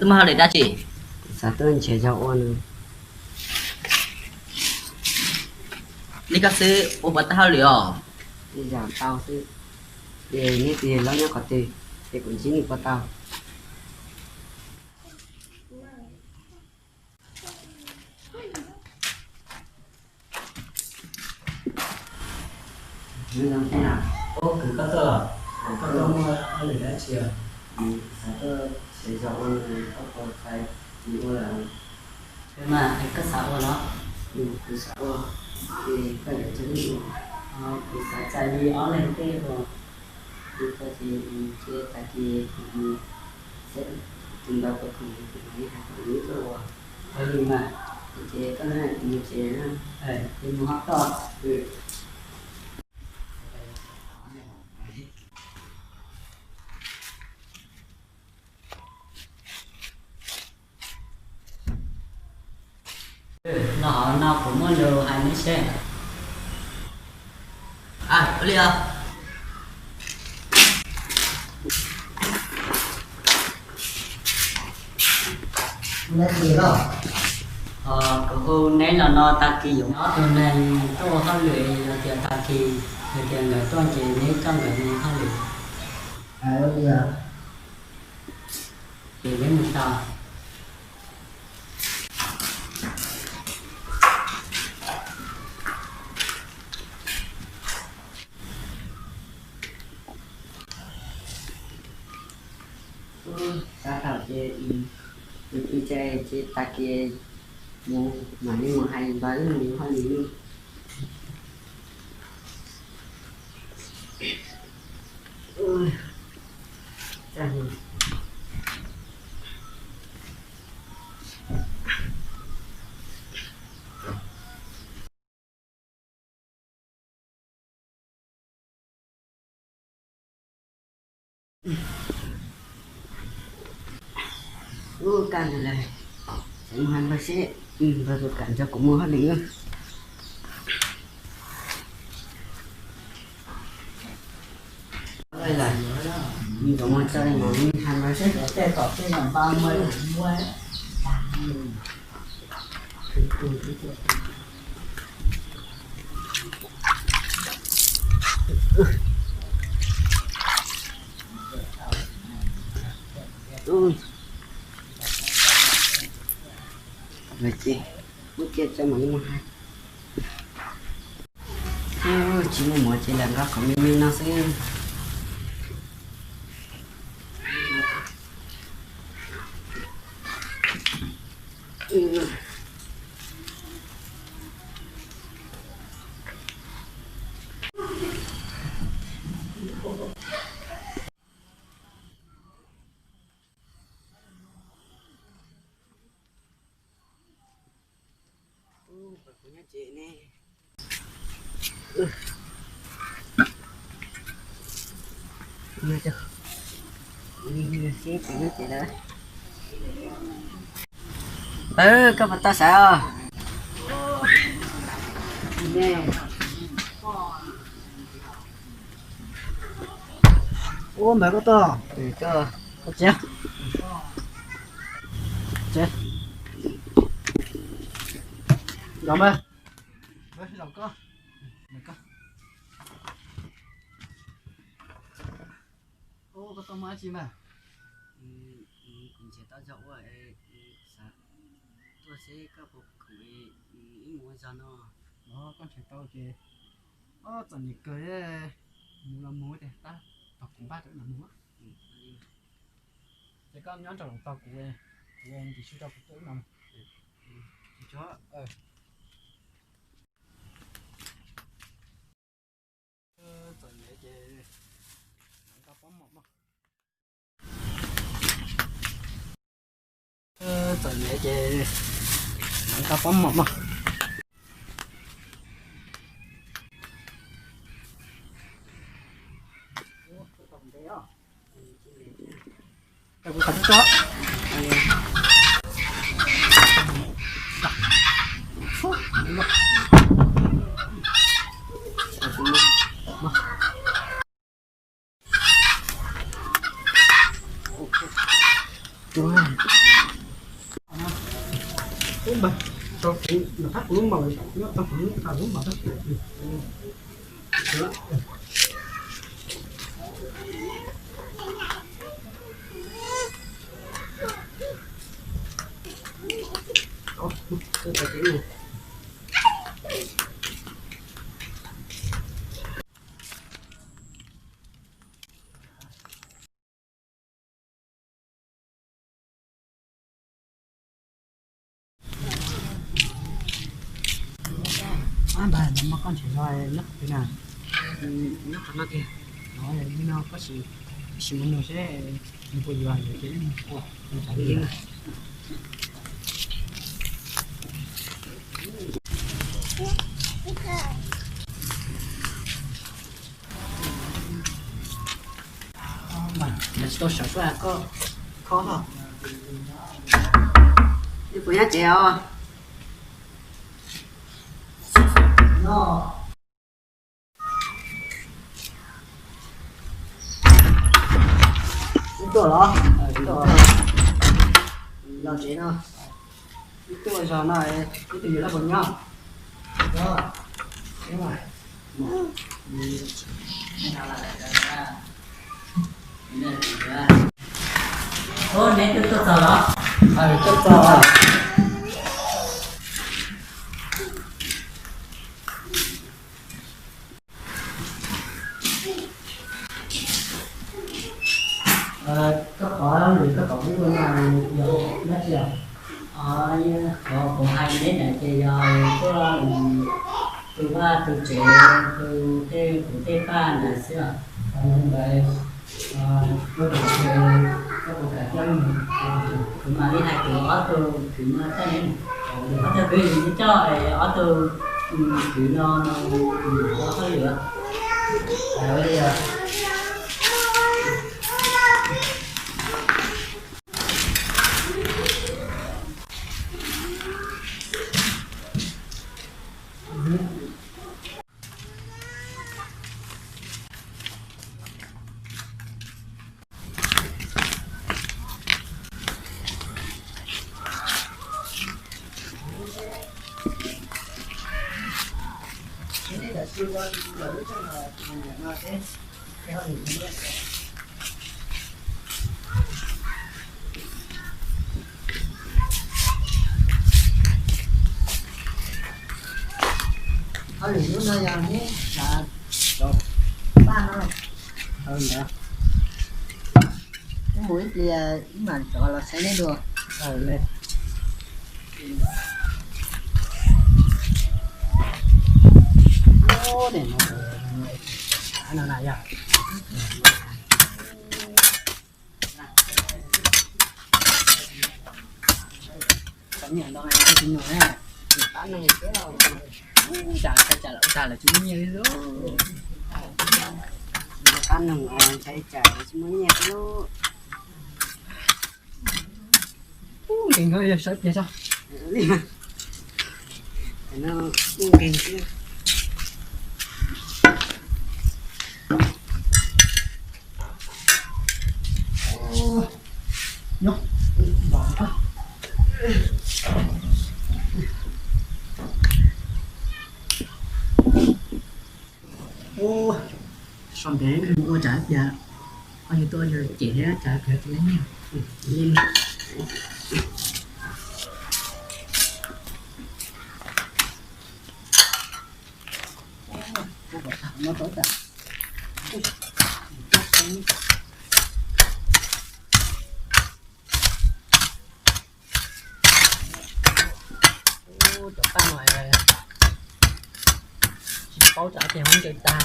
Twb muaj hauj lwm dab tsi? Kuv xav tuaj nrhiav zog ua no. Li koj xwb ua puas tau hauj lwm os? Ib zaug tau xwb. Ces neb tus yawg hlob nyob qhov twg, ces kuv ntsib nws puas tau? Ub, kwv, koj tuaj, koj tuaj muaj hauj lwm dab tsi os? Xav tuaj nrhiav zog ua no, koj puas txais li ua lawm? Mas koj xav ua los? Kuv xav ua, es koj yuav coj wb ua? Kuv xav txais li ob leeg tej uas, li koj ces, ces tag kis kuv mus saib tus ntawd puas khoom, kuv mam li hais kom nws tuaj ua. Ua li mas, ces koj na, kuv mus tsev na, ces mus hauj toj. Los hauv no kuv muaj lus hais neb seb. Ua li os. Kuv hu neb los no tag kis yuav ob tug neeg tuaj ua hauj lwm, yog tias tag kis yog tias nkawd tuaj ces neb coj nkawd mus hauj lwm. Ces neb mus tau. Xav thaum ces, ces tag kis mus mam li mus hais npawg wb mus hauj lwm. Ub, kaj ntug lawm, mus hais npawg seb, npawg puas kam nrog kuv mus hauj lwm. Lawm, nws yuav mus tso li no, hais npawg seb. Tej tom tej yam npab muab muab. Ub, ces muab cia tso mam li mus hais. Tsis muaj muav ces lam nqa qhov me me no xwb. Ub, kuv nyob tsev ne. Seb kuv nyob tsev lawm. Pawg, koj puas tau sawv os? Ub, npawg koj tuaj. Koj tsev. Tsev. Nrog npawg. Npawg, los koj. Ub, koj tuaj muaj dab tsi mas? Kuv nrhiav tau zog ua es xav tuaj seb koj puas khoom es wb mus ua zog no. Koj nrhiav tau ces, ob, txom nyem kawg, mus los mus tiag, tab tom kuv npaj rau wb mam mus. Ces koj nyob nraum zoov tos kuv, kuv ntim su rau kuv tuaj wb mam mus. Txom nyem ces nqa pob mom mog. Txom nyem ces nqa pob mom mog. Ab, npawg, no koj nrhiav zog nyob qhov twg na? Nyob qhov no tiag. No, no koj sim, sim mus nug seb nws puas yuav, yuav ces nws puas, nws tsav li. Tsis tau sawv suab koj khob. Nws puas nyob tsev os? Wb tuaj los? Los tsev no. Wb tuaj zog no, wb tus yawg loj puas nyob? Neb twb tuaj txog los? Tuaj txog. Koj qhov lwm koj kom kuv ua no yog dab tsi os? Qhov kuv hais neb ntawd ces yog tuaj, tus vaj tus tsev, tus tej, kuv tej paj ntawd xwb os. Kuv mam li hais kuv ob tug kwv no tag ne. Ob tug kwv, coj ob tug kwv no ua hauj lwm. Hauj lwm hnub no yog neb tsav paj no. Ntawd, wb mus ib pliag wb mam rov los saib neb dua. No na yog cov niam ntawd tus nyuam ne, tab neeg thiab, tsam ua tas lawm tsis muaj nyiaj li lauj. Tab neeg ntshai tsam tsis muaj nyiaj xwb lauj. Nkees no yog sawv tiag tso. Nkees xwb. Nyob sau ntev mus ua tsam tias, o yog tuaj yog cem thiab tsam tias tsis muaj nyiaj. Cov paj no tsis paub tsam tias muab ncaws tag.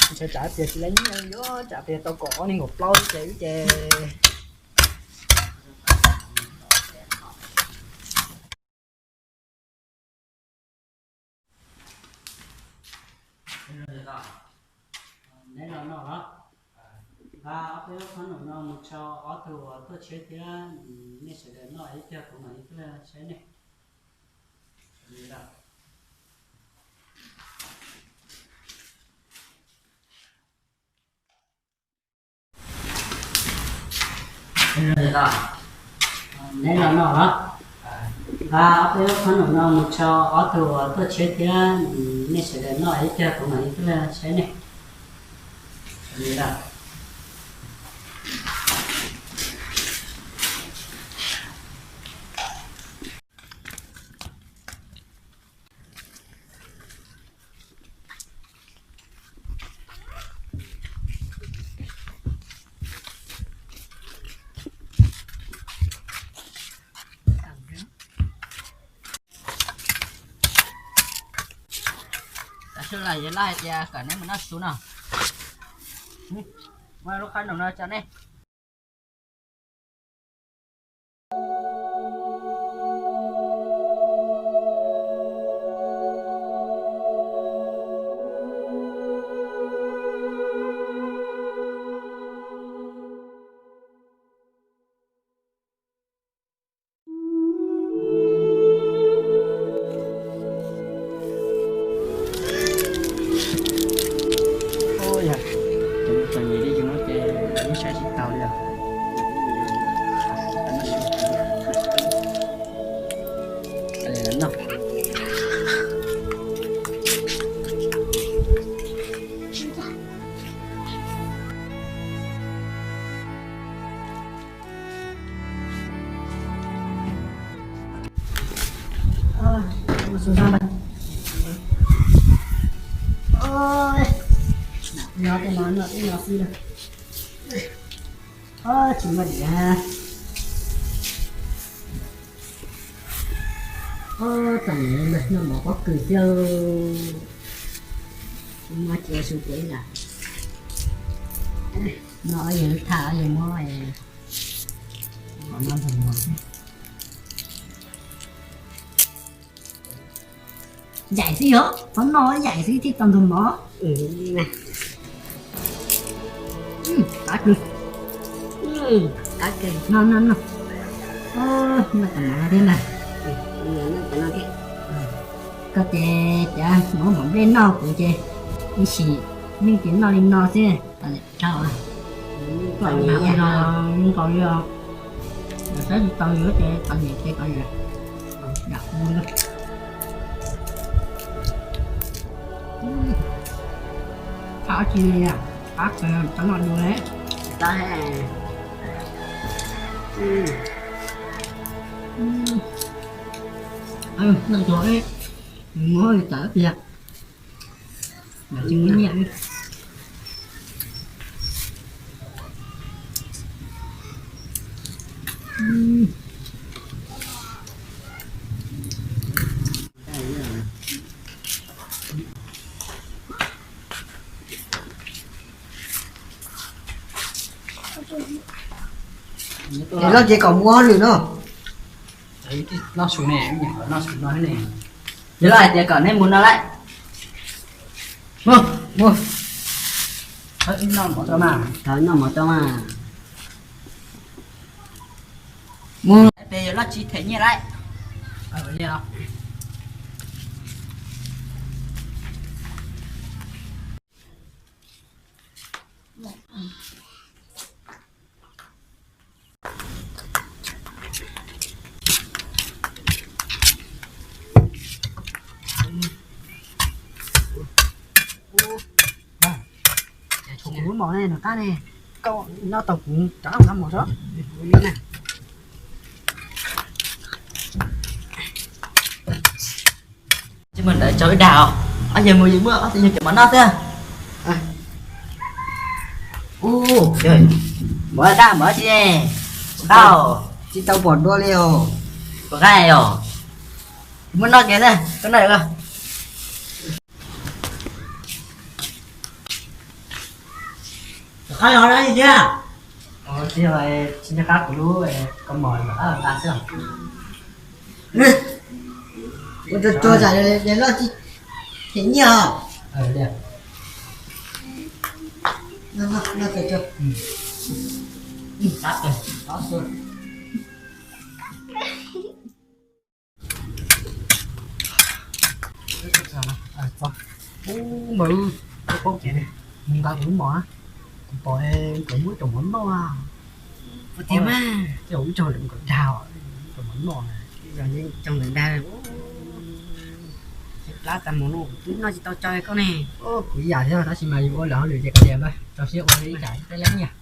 Ntshe tsam tias tsis lab nyiaj, tsam tias tau kom ob neeg nkaum plaub ces wb ces. Neb los noj los? Nqa ob peb lub khob noom no mus rau ob tug uas tuaj tsheb thiab, nej sawv daws noj ib pliag kuv mam li tuaj saib nej. Neb los noj los? Nqa ob peb lub khob noom no mus tso ob tug uas tuaj tsheb thiab nej sawv daws noj ib pliag kuv mam li tuaj saib nej. Tam sim no yawg Laj hais tias kom neb mus noj su no. Muab lub khob noom no tso neb. Yog txom nyem li yus no ces yeej saib tsis taus li os. Nyob tej no noj tej no xwb na. Tsis muaj diam. Txom nyem li noj mov pob kws xwb. Muab cia su ces lam no, yog tham yog muab no ntog mov. Yaim xwb yog qhov no, yaim xwb thiaj tau ntog mov. Qab kawg, qab kawg, no no no. Noj cov mov no thiab mas. Koj ces cov mov mov nplej noj, kuv ces ib sim neej ces noj li no xwb. Txom nyem no nkaus li os. Saib tsis taus yuav ces txom nyem ces txom nyem. Tham dab tsi li, qab kawg, cov no dua li. Noj tsuag, muab tawm tiag. Tsis muaj nyiaj li. Es loj ces kom mus ob lwm no. Noj su ne, noj su no ne. Yog loj hais tias kom neb mus no lawm. Mus, mus. Thov noj mov tau mas. Thov noj mov tau mas. Mus. Pes yog loj tsis them nyiaj lawm. Kuv lub mom ne nram qab ne, koj nyob tau kuv rov qab nqa mom tso. Tsis muaj ntawd tso ib dag os. Ob yawg mus yus muaj ob tug yawg cov mov noj xwb. Ub, mov daj mov tsi, qab os. Tsis tau pom dua li os. Puas qab os? Muab noj kiag xwb, koj noj os. Qab los dab tsi thiab? Tsis nco qab kuv lub koj mom nqa xwb. Ua tsuag tsuag tsam loj tsis them nyiaj os. Ub, npawg, koj paub kev li, mus nqa kuv lub mov, kuv pom nkawd muab cov mov noj. Ua tiag mas, ib tsoog lwm nkawd dag os. Mov noj, cog ntawm ntag. Plab tas mus no kuv twb noj tsis tau tso koj ne. Kuv ib yam thiab, tab sis mas yus ua lawm hauj lwm ces kav liam, tso siab ua ib tsam peb lab nyiaj.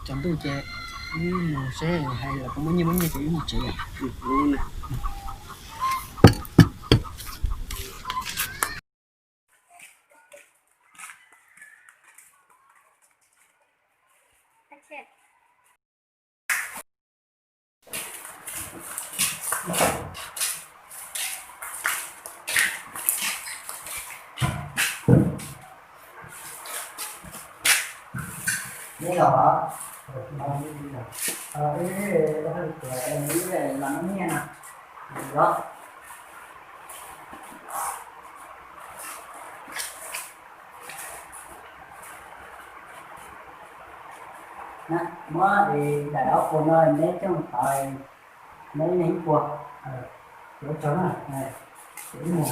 Tsaus ntuj ces wb mus seb, hais lawv kuv muaj nyiaj muaj nyiaj ces wb mus tsev. Muab daim ob puas no neb coj mus tod, neb ib leeg ib puas, yuav tso na, ib mus.